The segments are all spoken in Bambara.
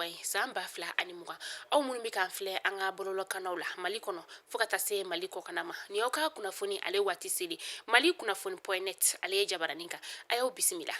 20 ye san 2020. Aw minnu bɛ k'an filɛ an ka bɔlɔlɔkannaw la Mali kɔnɔ fo ka taa se Mali kɔkanna ma, nin y'aw ka kunnafoni ale waati seli. Mali kunnafoni point net ale ye jabaranin kan, a y'aw bisimila.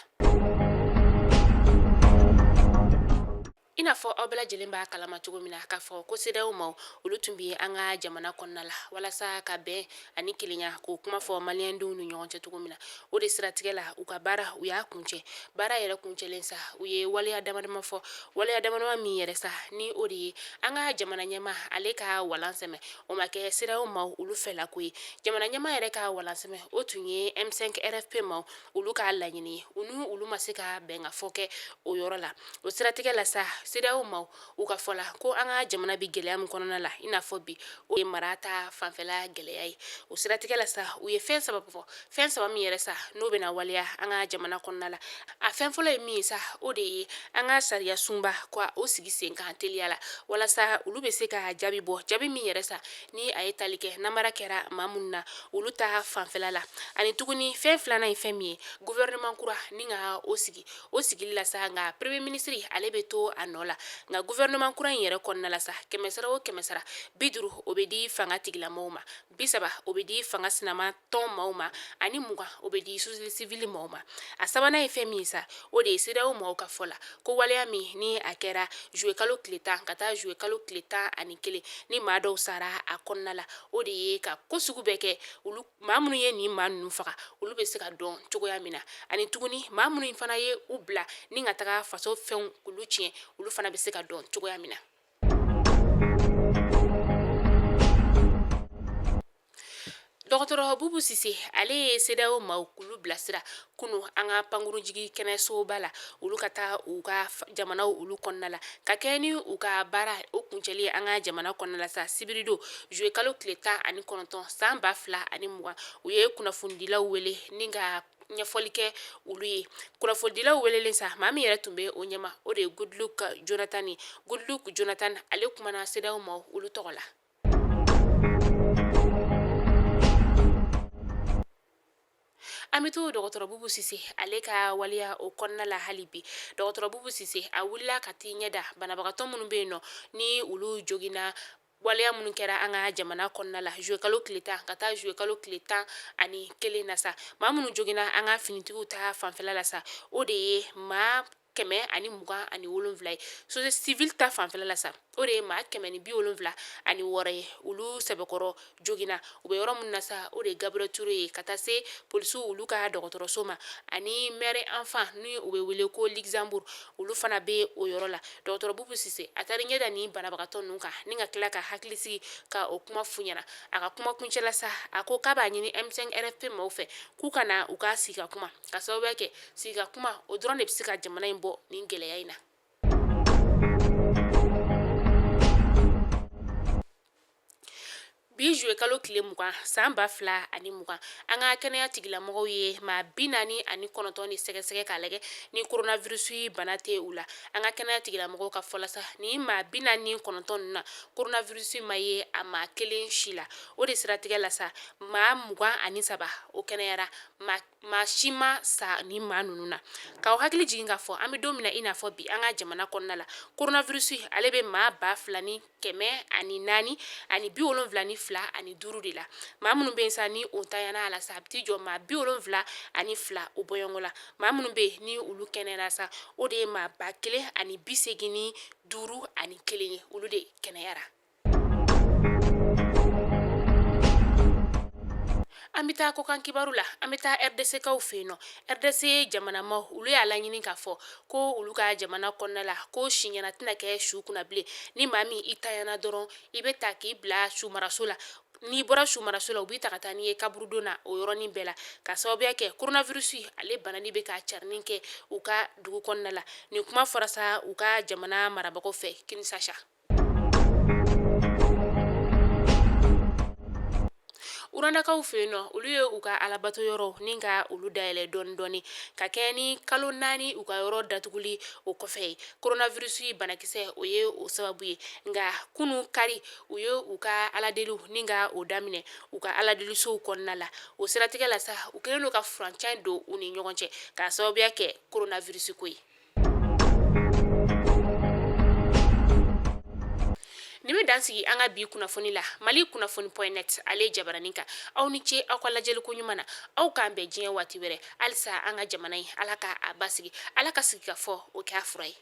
I n'a fɔ aw bɛɛ lajɛlen b'a kalama cogo min na k'a fɔ ko CEDEAO maaw olu tun bɛ an ka jamana kɔnɔna la walasa ka bɛn ani kelenya k'o kuma fɔ maliyɛndenw ni ɲɔgɔn cɛ cogo min na. O de siratigɛ la, u ka baara u y'a kuncɛ. Baara yɛrɛ kuncɛlen sa, u ye waleya damadama fɔ, waleya damadama min yɛrɛ sa ni o de ye an ka jamana ɲɛmaa ale ka walan sɛmɛ. O ma kɛ CEDEAO maaw olu fɛlako ye. Jamana ɲɛmaa yɛrɛ ka walan sɛmɛ, o tun ye M5 RFP maaw olu ka laɲini ye. U ni olu ma se ka bɛnkan fɔ kɛ o yɔrɔ la. O siratigɛ la sa, CEDEAO maaw u ka fɔ la ko an ka jamana bɛ gɛlɛya min kɔnɔna la, i n'a fɔ bi, o ye mara ta fanfɛla gɛlɛya ye. O siratigɛ la sa, u ye fɛn saba fɔ, fɛn saba min yɛrɛ sa n'o bɛna waleya an ka jamana kɔnɔna la. A fɛn fɔlɔ ye min ye sa, o de ye an ka sariya sunba ko o sigi sen kan teliya la, walasa olu bɛ se ka jaabi bɔ, jaabi min yɛrɛ sa ni a ye tali kɛ namara kɛra maa minnu na olu ta fanfɛla la. Ani tuguni, fɛn filanan ye fɛn min ye, gouvernement kura ni ka o sigi. O sigili la sa, nka premier ministre ale bɛ to a nɔ la, nka gouvernement kura in yɛrɛ kɔnɔna la sa, kɛmɛsara o kɛmɛsara, 50 o bɛ di fanga tigilamɔgɔw ma, 30 o bɛ di fanga sinama tɔn maaw ma, ani 20 o bɛ di société civile maaw ma. A sabanan ye fɛn min ye sa, o de ye CEDEAO maaw ka fɔ la ko waleya min ni a kɛra juillet kalo tile 10 ka taa juillet kalo tile 11, ni maa dɔw sara a kɔnɔna la, o de ye ka ko sugu bɛɛ kɛ olu maa minnu ye nin maa ninnu faga, olu bɛ se ka dɔn cogoya min na. Ani tuguni, maa minnu fana ye u bila ni ka taga faso fɛnw olu tiɲɛ, olu fana bɛ se ka dɔn cogoya min na. Dɔgɔtɔrɔ Bubu Sise ale ye CEDEAO maaw k'olu bilasira kunu an ka pankurunjigi kɛnɛsoba la, olu ka taa u ka jamanaw olu kɔnɔna la ka kɛ ni u ka baara o kuncɛli ye an ka jamana kɔnɔna la sa. Sibiridon juillet kalo tile 19 san 2020, u ye kunnafonidilaw wele ni ka ɲɛfɔli kɛ olu ye. Kunnafonidilaw welelen sa, maa min yɛrɛ tun bɛ o ɲɛma, o de ye Goodluck Jonathan ye. Goodluck Jonathan ale kumana CEDEAO maaw olu tɔgɔ la. An bɛ to dɔgɔtɔrɔ Bubu Sise ale ka waleya o kɔnɔna la hali bi. Dɔgɔtɔrɔ Bubu Sise a wulila ka t'i ɲɛ da banabagatɔ minnu bɛ yen nɔ ni olu joginna waleya minnu kɛra an ka jamana kɔnɔna la juillet kalo tile 10 ka taa juillet kalo tile 11 na sa. Maa minnu joginna an ka finitigiw ta fanfɛla la sa, o de ye maa 127 ye. Société civile ta fanfɛla la sa, o de ye maa 176 ye, olu sɛbɛkɔrɔ joginna. U bɛ yɔrɔ min na sa, o de ye Gabriel Touré ye, ka taa se polisiw olu ka dɔgɔtɔrɔso ma, ani mère enfant ni u bɛ wele ko Luxembourg, olu fana bɛ o yɔrɔ la. Dɔgɔtɔrɔ Bubu Sise a taara ɲɛ da nin banabagatɔ ninnu kan ni ka tila ka hakili sigi ka o kuma f'u ɲɛna. A ka kuma kuncɛ la sa, a ko k'a b'a ɲini M5 RFP maaw fɛ k'u ka na u ka sigi ka kuma, ka sababuya kɛ sigi ka kuma o dɔrɔn de bɛ se ka jamana in bɔ nin gɛlɛya in na. Bi juillet kalo tile 20 san 2020, an ka kɛnɛya tigilamɔgɔw ye maa 49 de sɛgɛsɛgɛ k'a lajɛ ni coronavirus bana tɛ u la. An ka kɛnɛya tigilamɔgɔw ka fɔ la sa, ni maa 49 ninnu na, coronavirus ma ye a maa kelen si la. O de siratigɛ la sa, maa 23 o kɛnɛyara, maa si ma sa ni maa ninnu na. K'aw hakili jigin k'a fɔ an bɛ don min na i n'a fɔ bi, an ka jamana kɔnɔna la, coronavirus ale bɛ maa 2472 de la. Maa minnu bɛ yen sa ni o tanyana a la sa, a bɛ t'i jɔ maa 72 o bɔɲɔgɔnko la. Maa minnu bɛ yen ni olu kɛnɛyara sa, o de ye maa 1085 ye, olu de kɛnɛyara. An bɛ taa kɔkan kibaru la. An bɛ taa RDC kaw fɛ yen nɔ. RDC jamanamaw olu y'a laɲini k'a fɔ ko olu ka jamana kɔnɔna la, ko siɲɛna tɛna kɛ su kunna bilen. Ni maa min i tanyana dɔrɔn, i bɛ ta k'i bila sumaraso la. N'i bɔra sumaraso la, u b'i ta ka taa n'i ye kaburudon na o yɔrɔnin bɛɛ la, ka sababuya kɛ coronavirus ale banani bɛ ka carinni kɛ u ka dugu kɔnɔna la. Nin kuma fɔra sa u ka jamana marabagaw fɛ Kinshasa. Rwandakaw fɛ yen nɔ, olu ye u ka alabato yɔrɔ ni ka olu dayɛlɛ dɔɔni dɔɔni ka kɛ ni kalo 4 u ka yɔrɔ datuguli o kɔfɛ ye. Coronavirus banakisɛ o ye o sababu ye. Nka kunu kari, u ye u ka aladeliw ni ka o daminɛ u ka aladelisow kɔnɔna la. O siratigɛ la sa, u kɛlen don ka furancɛ don u ni ɲɔgɔn cɛ k'a sababuya kɛ coronavirus ko ye. Nin bɛ dan sigi an ka bi kunnafoni la Mali kunnafoni point net ale jabaranin kan. Aw ni ce aw ka lajɛliko ɲuman na. Aw k'an bɛn diɲɛ waati wɛrɛ. Halisa an ka jamana in, Ala ka a basigi, Ala ka sigikafɔ o kɛ a fura ye.